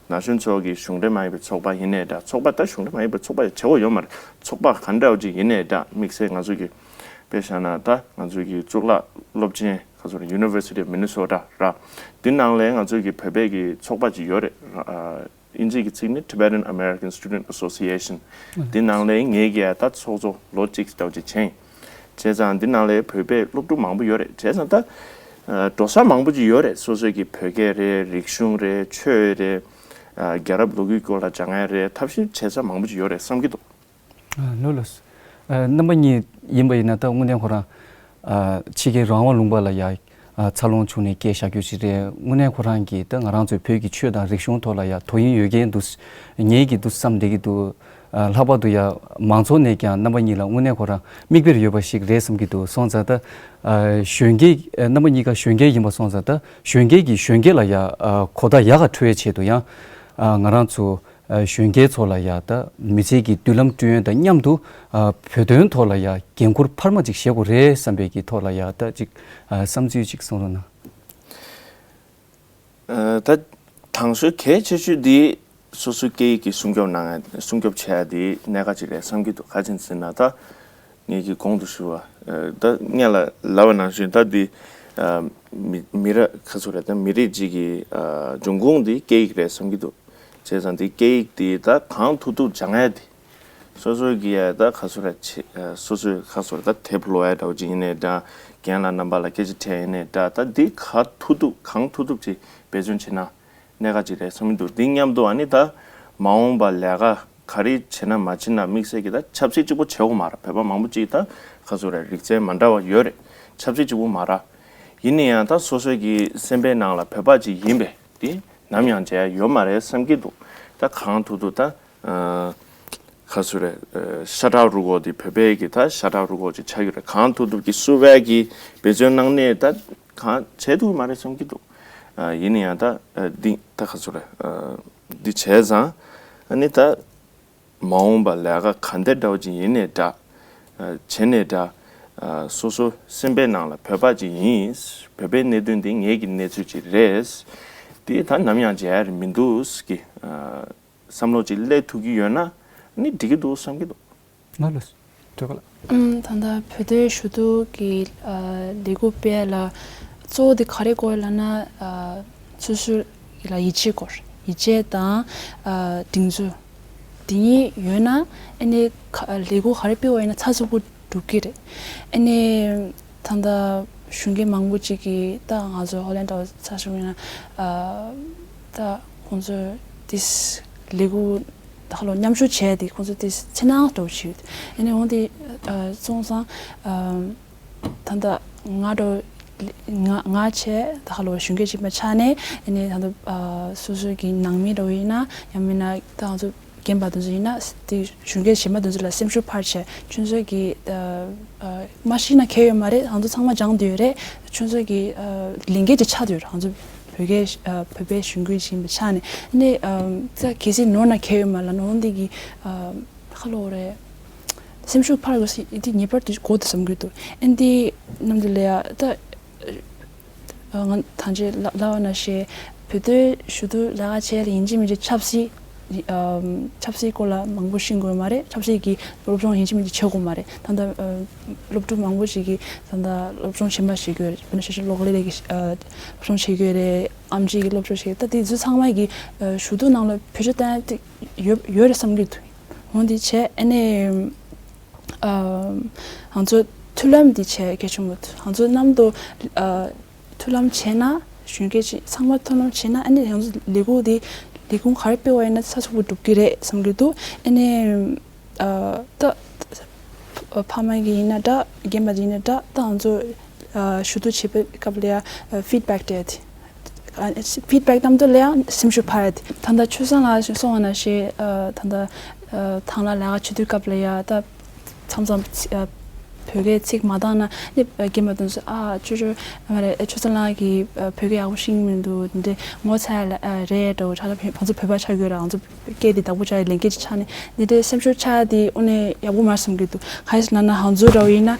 ན་གཞོན་ཚོ་གི་གཞུང་འབྲེལ་མ་ཡིན་པའི་ཚོགས་པ་ཡིན་ནའི་འདྲ། ཚོགས་པ་ད་གཞུང་འབྲེལ་མ་ཡིན་པའི་ཚོགས་པ་ཡི་བྱེད་དགོས་ཡོད་མ་རེད། ཚོགས་པ་ག་འདྲ་བ་ཅིག་ཡིན་ནའི་འདྲ། དམིགས་བསལ་ང་ཚོ་གི་དཔེ་བཞག་ན་ད་ང་ཚོ་གི་གཙུག་ལག་སློབ་ཆེན་ཁ་ཚོ་རེད། University of Minnesota ར། འདི་ནང་ལ་ང་ཚོ་གི་བོད་པའི་གི་ཚོགས་པ་ཅིག་ཡོད་རེད། ཨ། དབྱིན་ཇིའི་གི་ཚིག་ནི་Tibetan American Student Association། འདི་ནང་ལ་ངེད་ཀྱིས་ད་ཚོགས་གཙོ་ལོ་གཅིག་ལྟ་བུ་ཅིག་བྱས་ཡིན། བྱས་ཙང་འདི་ནང་ལ་བོད་པའི་སློབ་ཕྲུག་མང་པོ་ཡོད་རེད། བྱས་ཙང་ད་ཨ། འགྲོ་ས་མང་པོ་ཅིག་ཡོད་རེད། སོ་སོའི་གི་བོད་སྐད་རེད། རིག་གཞུང་རེད། ཆོས་རེད། ཨ། རྒྱལ་རབས་ལོ་རྒྱུས་སྐོར་ལ་སྦྱང་ཡ་རེད། ཐབས་ཤེས་བྱེད་ས་མང་པོ་ཅིག་ཡོད་རེད་བསམ་གྱི་འདུག་ཨ། ལགས་ལགས། ཨ། རྣམ་པ་གཉིས་ཡིན་པ་ཡིན་ན་ད་དངོས་གནས་ཁོ་རང་ཨ། ཕྱི་རྒྱལ་རང་དབང་ལུང་པ་ལ་ཡ་ཨ། འཚར་ལོངས་བྱུང་ནས་སྐད་བཞག་རྒྱུ་ཞིག་རེད། དངོས་གནས་ཁོ་རང་གིས་ད་ང་རང་ཚོའི་བོད་ཀྱི་ཆོས་དང་རིག་གཞུང་ཐོག་ལ་ཡ་དོ་དབྱིངས་ཡོད་མཁན་འདུག་ངེད་ཀྱིས་འདུག་བསམ་བསྡད་ཀྱི་འདུག་ཨ། ལྷག་པར་དུ་ཡ་མང་ཚོགས་ནས་ཀྱང་རྣམ་པ་གཉིས་ལ་དངོས་གནས་ཁོ་རང་མིག་དཔེར་ཡོད་པ་ཞིག་རེད་བསམ་གྱི་འདུག་སོང་ཙང་ད་ཨ། གཞོན་སྐྱེས་ཨ། རྣམ་པ་གཉིས་ཀ་གཞོན་སྐྱེས་ཡིན་པ་སོང་ཙང་ད་གཞོན་སྐྱེས་ཀྱིས་གཞོན་སྐྱེས་ལ་ཡ་ཨ། གོ་བརྡ་ཡག་ག་འཕྲོད་ཡའི་ཆེད་དུ་ཡང་ཨ། ང་རང་ཚོ་ཨ། གཞོན་སྐྱེས་ཚོ་ལ་ཡ་ད་མི་ཚེ་གི་མདུན་ལམ་བསྐྲུན་ཡ་དང་མཉམ་དུ་ཨ། བོད་དོན་ཐོག་ལ་ཡ་འགན་འཁུར་འཕར་མ་ཅིག་བཞེས་དགོས་རེད་བསམ་པའི་གི་ཐོག་ལ་ཡ་ད་ཅིག་ཨ། བསམ་ཚུལ་ཅིག་གསུང་རོགས་གནང་། ཨ། ད་དང་ཤོས་གལ་ཆེ་ཤོས་འདི་སོ་སོའི་སྐད་ཡིག་གི་སྲུང་སྐྱོབ་གནང་ཡ། སྲུང་སྐྱོབ་བྱེད་ཡ་འདི་གནད་འགག་ཅིག་རེད་བསམ་གྱི་འདུག་ག་ཅི་ཡིན་ཟེར་ན་ད་ངེད་ཀྱིས་གོང་དུ་ཞུ་བ་ཨ། ད་སྔོན་ལ་ལབ་པ་ནང་བཞིན་ད་འདི་ཨ། མི་མི་རབས་ཁ་ཚུགས་རེད། ད་མི་རིགས་གཅིག་གི་ཨ། འབྱུང་ཁུངས་འདི་སྐད་ཡིག་རེད་བསམ་གྱི་འདུག་བྱས་ཙང་འདི་སྐད་ཡིག་འདི་ད་གང་ཐུབ་ཐུབ་སྦྱང་ཡ་འདི། སོ་སོ་གི་ཡ་ད་ཁ་ཚུགས་རེད་ཆེ་ཨ། སོ་སོའི་ཁ་ཚུགས་རེད། ད་དེབ་ཀློག་ཡ་འདྲ་བོ་ཅིག་ཡིན་ནའི་འདྲ། རྒན་ལགས་རྣམ་པ་ལ་སྐད་ཆ་དྲིས་ཡིན་ནའི་འདྲ། ད་འདི་ག་ཐུབ་ཐུབ་གང་ཐུབ་ཐུབ་ཅིག་འབད་བརྩོན་བྱེད་ན་གནད་འགག་ཅིག་རེད་བསམ་གྱི་འདུག་འདི་མཉམ་དུ་ཨ་ནི་ད་མ་འོངས་པ་ལས་ཀ་ག་རེ་བྱེད་ན་མ་བྱེད་ན་དམིགས་བསལ་གྱི་ད་ཆབ་སྲིད་གཅིག་པོ་བྱེད་དགོས་མ་རེད། བོད་པ་མང་པོ་ཅིག་ད་ཁ་ཚུགས་རེད། རིག་རྩལ་མ་འདྲ་བ་ཡོད་རེད། ཆབ་སྲིད་གཅིག་པོ་མ་རེད། ཡིན་ན་ཡང་ད་སོ་སོའི་གི་སེམས་པའི་ནང་ལ་བོད་པ་ཅིག་ཡིན་པས་དེ་ནམ་ཡང་བརྗེད་ཡ་ཡོད་མ་རེད་བསམ་གྱི་འདུག་ད་གང་ཐུབ་ཐུབ་ད་ཨ། ག་ཚོད་རེད། ཨ། ཤ་ཁྲག་རུས་ཁོག་དེ་བོད་པའི་གི་ད་ཤ་ཁྲག་རུས་ཁོག་ཅིག་ཆགས་ཀྱི་རེད། གང་ཐུབ་ཐུབ་ཀྱིས་བསུ་བའི་གི་འབད་བརྩོན་གནང་ནས་ད་གང་བྱེད་ཐུབ་ཀྱི་མ་རེད་བསམ་གྱི་འདུག་ཨ། ཡིན་ན་ཡང་ད་ཨ། འདི་ད་ག་ཚོད་རེད། ཨ། འདི་བྱས་ཙང་ཨ་ནི་ད་མ་འོངས་པ་ལས་ཀ་ག་འདྲ་འདྲ་བོ་ཅིག་ཡིན་ནའི་འདྲ། ཨ། བྱས་ནའི་འདྲ། ཨ། སོ་སོ་སེམས་པའི་ནང་ལ་བོད་པ་ཅིག་ཡིན། བོད་པའི་གནད་དོན་འདི་ངེད་ཀྱི་གནས་ཚུལ་ཅིག་རེད། འདི་ད་ནམ་ཡང་བརྗེད་ཡ་རེད་མི་འདུག་གི་ཨ། བསམ་བློ་ཅིག་སླེབས་ཐུབ་ཀྱི་ཡོད་ན་ནི་འགྲིག་གི་འདུག་བསམ་གྱི་འདུག་ང་ལ་སྤྲོད་པ་ལ། ཨུམ། ད་ལྟ་བོད་དོན་ཞུ་གཏུག་གི་ཨ། ལས་འགུལ་སྤེལ་ལ་གཙོ་བོ་དེ་ག་རེ་དགོས་ལབ་ན། ཨ། སོ་སོ་ལ་ཡིད་ཆེས་དགོས། ཡིད་ཆེས་དང་ཨ། སྒྲིག་འཛུགས་དེ་གཉིས་ཡོད་ན་ཨ་ནི་ག་ལས་འགུལ་ག་རེ་སྤེལ་བ་ཡིན་ན་ཚགས་ཚུད་པོ་འགྲུབ་ཀྱི་རེད། ཨ་ནི་ད་ལྟ་གཞོན་སྐྱེས་མང་པོ་ཅིག་གིས་ད་ང་ཚོ་ཧོ་ལན་འདྲ་བོ་ཆ་བཞག་ན་ཨ། ད་ཁོང་ཚོས་དེ་ལས་འགུལ་ད་ལོ་མཉམ་ཞུགས་བྱས་ཏེ་ཁོང་ཚོས་དེ་འཚེར་སྣང་འདྲ་བོ་བྱེད་ཡོད། ཨ་ནི་འོན་ཏེ་ཨ། སོང་ཙང་ཨ། ད་ལྟ་ང་འདྲ་ང་ང་བྱས་ད་ལོ་གཞོན་སྐྱེས་ཅིག་ཡིན་པའི་ཆ་ནས་ཨ་ནི་ད་ལྟ་ཨ། སོ་སོ་གི་ནང་མི་འདྲ་བོ་ཡིན་ན་ཡང་མིན་ན་ད་ང་ཚོ་རྒན་པ་དེ་ཚོ་ཡིན་ན་དེ་གཞོན་སྐྱེས་གཞན་པ་དེ་ཚོ་ལ་སེམས་ཤུགས་འཕར་བྱས། ཁྱོད་ཚོ་གི་ཨ། ཨ། མ་ཤེས་ན་གལ་ཡོད་མ་རེད། ང་ཚོ་ཚང་མ་སྦྱང་བསྡད་ཡོད་རེད། ཁྱོད་ཚོ་གི་ཨ། ལས་འགན་ཅིག་ཆགས་བསྡད་ཡོད་རེད། ང་ཚོ་བོད་སྐད་ཨ། བོད་པའི་གཞོན་སྐྱེས་ཅིག་ཡིན་པའི་ཆ་ནས་ཨ་ནི་ཨ། ད་གལ་སྲིད་ནོར་ན་གལ་ཡོད་མ་རེད་ལབ་ནོར་འདི་གི་ཨ། ཁ་ལོ་རེད། སེམས་ཤུགས་འཕར་དགོས་སི་འདི་ངེས་པར་དུ་དགོས་འདུག་བསམ་གྱི་འདུག་ཨ་ནི་འདི་ནམ་དུ་ལ་ཡ་ད། ང་ཐང་ཆེ་ལ་ལ་བ་ན་ཤེས་བོད་དོན་ཞུ་གཏུག་ལས་ཀ་བྱས་ལ་ཡིན་གཅིག་མིན་གཅིག་ཆབ་སྲིད། ཨམ། ཆབ་སྲིད་སྐོར་ལ་མང་པོ་ཤེས་དགོས་མ་རེད། ཆབ་སྲིད་ཀྱི་སློབ་སྦྱོང་ཡིན་གཅིག་མིན་གཅིག་བྱེད་དགོས་མ་རེད། ད་ལྟ་སློབ་ཕྲུག་མང་པོ་ཞིག་གིས་ད་ལྟ་སློབ་སྦྱོང་གཞན་པ་བྱེད་དགོས་རེད། དཔེར་ན་ཤེས་བྱ་གློག་ཀླད་ཀྱི་སློབ་སྦྱོང་བྱེད་དགོས་རེད། ཨེམ་ཆི་གི་སློབ་སྦྱོང་བྱེད་ད་དེ་ཚོ་ཚང་མ་གི་ཞུ་གཏུག་ནང་ལ་བེད་སྤྱོད་བཏང་ཡ་ཡོད་ཡོད་རེད་བསམ་གྱི་འདུག་འོ་འདི་བྱས་ཨ་ནི། ཨ། ང་ཚོ་མཐུན་ལམ་འདི་བྱས་གལ་ཆེན་པོ་འདུག་ང་ཚོ་མཉམ་དུ་ཨ། མཐུན་ལམ་བྱས་ན་གཞོན་སྐྱེས་ཅིག་ཚང་མ་མཐུན་ལམ་བྱས་ན་ཨ་ནི་ང་ཚོ་ལས་འགུལ་འདི་ལས་ཁུངས་ག་རེ་སྤེལ་བ་ཡིན་ན་ཚགས་ཚུད་པོ་འགྲུབ་ཀྱི་རེད་བསམ་གྱི་འདུག་ཨ་ནི་ཨ། ད་ཕ་མ་གི་ཡིན་ན་འདྲ་རྒན་པ་ཡིན་ན་འདྲ་ད་ང་ཚོ་ཨ། ཞུ་གཏུག་བྱེད་པའི་སྐབས་ལ་ཡ་ཕིཌ་བེག་སྤྲད་དེ། ཕིཌ་བེག་གཏམ་དུ་ལ་ཡང་སེམས་ཤུགས་འཕར་ཡ་དེ། ད་ལྟ་ཆོས་བཟང་ལགས་སོང་བ་ན་ཞེས་ད་ལྟ་ཐང་ལ་ལས་ཀ་བྱེད་དུས་སྐབས་ལ་ཡ་ད་མཚམས་མཚམས་བོད་སྐད་ཚིག་མ་འདང་ན་ནི་རྒན་པ་དེ་ཚོ་ཨ་ཅོ་ཅོ་ང་རེ་ཆོས་བཟང་ལགས་ཀྱིས་བོད་སྐད་ཡག་པོ་ཤེས་ཀྱི་མི་འདུག་འདི་ངོ་ཚ་ཡ་རེད་འདྲ་བོ་ཆགས། ང་ཚོ་བོད་པ་ཆགས་ཡོད་ར། ང་ཚོ་སྐད་འདི་བདག་པོ་བྱ་ཡི་ལས་འགན་ཅིག་ཆགས་ནས་འདི་འདྲའི་སེམས་ཤུགས་ཆག་ཡ་འདི་དངོས་གནས་ཡག་པོ་མ་བསམ་གྱི་འདུག་ག་རེ་ཟེར་ན་ང་ཚོ་འདྲ་བོ་ཡིན་ན་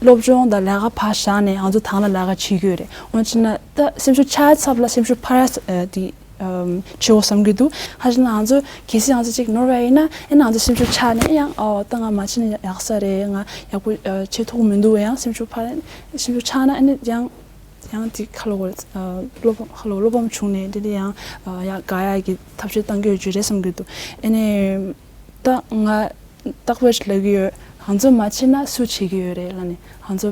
སློབ་སྦྱོང་དང་ལས་ཀ་ཕར་བཞག་ནས་ང་ཚོ་ཐང་ལ་ལས་ཀ་བྱེད་ཀྱི་ཡོད་རེད། འོན་ཅི་ན། ད་སེམས་ཤུགས་ཆག་ཚབ་ལ་སེམས་ཤུགས་འཕར་ཡ་དེ་ ཨམ་བྱེད་འོ་བསམ་གྱི་འདུག་ཧ་ཅང་ང་ཚོ་གལ་སྲིད་ང་ཚོ་ཅིག་ནོར་བ་ཡིན་ན་ཨེ་ང་ཚོ་སེམས་ཤུགས་ཆག་ནས་ཡང་ཨོ་ད་ང་མ་བྱེད་ན་ཡག་ས་རེད། ང་ཡག་པོ་ཨ་བྱེད་ཐུབ་མི་འདུག་ཡང་སེམས་ཤུགས་ཕར་སེམས་ཤུགས་ཆག་ན་ཨ་ནི་ཡང་ཡང་དེ་ཁ་ལོ་གོ་ཨ་བློ་ཕམ་ཁ་ལོ་བློ་ཕམ་བྱུང་ནས་དེ་ལས་ཡང་ཨ་ཡ་དགའ་ཡག་གི་ཐབས་ཤེས་བཏང་གི་ཡོད་རྒྱུ་རེད་བསམ་གྱི་འདུག་ཨ་ནི་ད་ང་རྟག་པར་ལབ་ཀྱི་ཡོད། ང་ཚོ་མ་བྱེད་ན་སུ་བྱེད་ཀྱི་ཡོད་རེད་ལབ་ནས། ང་ཚོ་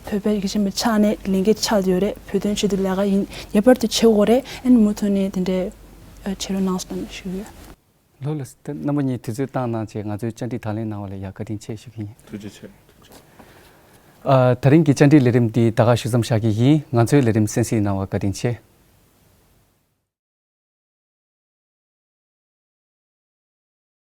བོད་པའི་གི་ཆེན་པོ་ཆགས་ནས་ལས་འགན་ཆགས་ཡོད་རེད། བོད་དོན་ཆེད་དུ་ལས་ཀ་ཡིན་ངེས་པར་དུ་བྱེད་དགོས་རེད། ཨ་ནི་མུ་མཐུད་ནས་དེ་འདྲའི་ཨ་བྱེད་རོགས་གནང་ཟེར་ནས་ཞུ་གི་ཡོད། ལགས་ལགས་སོ། ད་རྣམ་པ་གཉིས་དུས་ཚོད་བཏང་གནང་བྱས་ང་ཚོའི་བཅར་འདྲི་དང་ལེན་གནང་བ་ལ་ཡ་བཀའ་དྲིན་ཆེ་ཞུ་གི་ཡིན། ཐུགས་རྗེ་ཆེ། ཐུགས་རྗེ་ཆེ། ཨ་ད་རིང་གི་བཅར་འདྲིའི་ལས་རིམ་འདི་ད་ག་ཞུ་མཚམས་བཞག་གི་ཡིན། ང་ཚོའི་ལས་རིམ་གསན་གཟིགས་གནང་བར་བཀའ་དྲིན་ཆེ།